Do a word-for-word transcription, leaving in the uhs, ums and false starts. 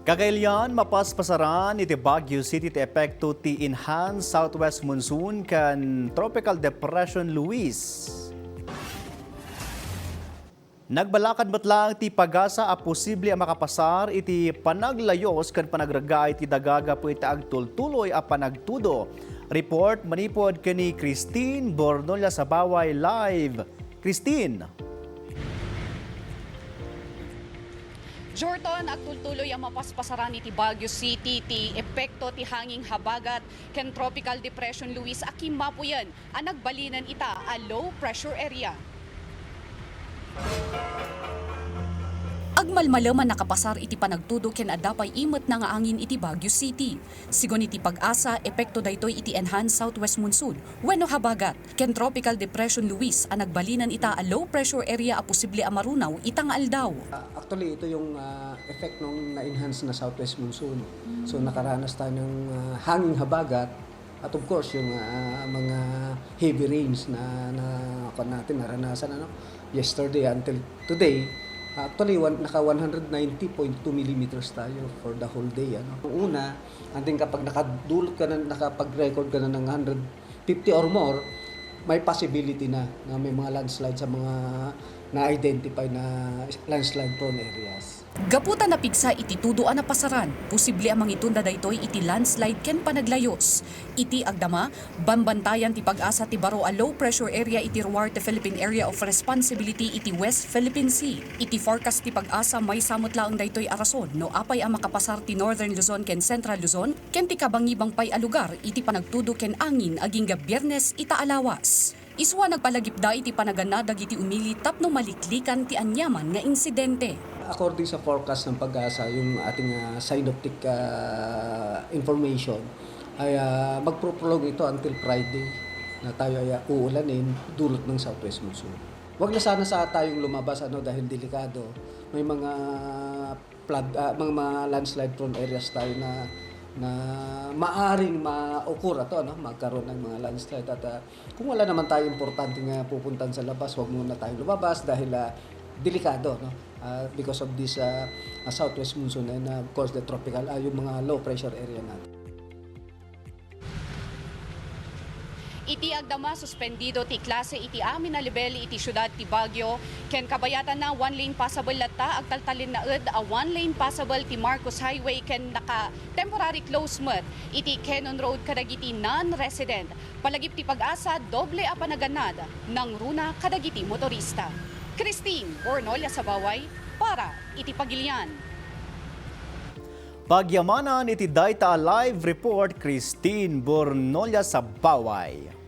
Kagayllan, mapaspasaran iti Baguio City ti epekto ti enhanced southwest monsoon ken Tropical Depression Luis. Nagbalakad met laeng ti PAGASA a posible a makapasar iti panaglayus ken panagreggaay ti daga gapu iti agtultuloy a panagtudo. Report manipud ken ni Christine Bornolia Sabaway live. Christine! Jordan, agtultuloy a mapaspasaran iti Baguio City ti epekto ti hanging habagat ken Tropical Depression Luis a kimapuyen a nagbalinen ita a low pressure area. Agmalmalem a nakapasar iti panagtudo ken adda pay imetna nga angin iti Baguio City. Sigun iti PAGASA, epekto daytoy iti enhanced southwest monsoon wenno habagat ken Tropical Depression Luis a nagbalinen ita a low pressure area a posible a marunaw ita nga aldaw. Ah, actually, ito yung ah, effect ng na-enhance na southwest monsoon. So nakaranas tayo ng ah, hanging habagat at of course yung ah, mga heavy rains na, na kuwan natin naranasan ano yesterday until today. Actually, one, naka one hundred ninety point two millimeters tayo for the whole day ano. Una, anting kapag nakadulot ka na, nakapag-record ka na ng hundred fifty or more, may possibility na na may mga landslide sa mga na-identify na landslide prone areas. Gapu ta napigsa iti tudo a napasaran, posible a mangitunda daytoy iti landslide ken panaglayus. Iti agdama, bambantayan ti PAGASA ti baro a low pressure area iti Ruarte Philippine Area of Responsibility iti West Philippine Sea. Iti forecast ti PAGASA, maysa met laeng daytoy a rason no apay a makapasar ti Northern Luzon ken Central Luzon ken ti kabangibang pay a lugar iti panagtudo ken angin agingga Biernes ita a lawas. Isuna, nagpalagipda iti panagannad dagiti umili tapno maliklikan ti aniaman nga insidente. According sa forecast ng PAGASA, yung ating ah, synoptic ah, information ay ah, magpoprolong ito until Friday na tayo ay ah, uulanin dulot ng southwest monsoon. Huwag na sana sa tayong lumabas ano dahil delikado. May mga flood, ah, mga, mga landslide prone areas tayo na na maaring ma-occur ato ano, magkaroon ng mga landslide at ah, kung wala naman tayo importante nga pupuntan sa labas, huwag muna tayong lumabas dahil ah, delikado no. Ah, because of this ah, ah, southwest monsoon and ah, of course the tropical ah, yung mga low pressure area natin. Iti agdama, suspendido ti klase iti amin a level iti siudad ti Baguio, ken kabayatanna, one lane passable latta. Agtaltalinaed a one lane passable ti Marcos Highway ken naka-temporary close met iti Quenon Road kadagiti non-resident. Palagip ti PAGASA, doble a panagannad nangruna kadagiti motorista. Christine Bornolia Sabaway para iti Pagilian. Pagyamanan iti dayta a live report, Christine Bornolia Sabaway.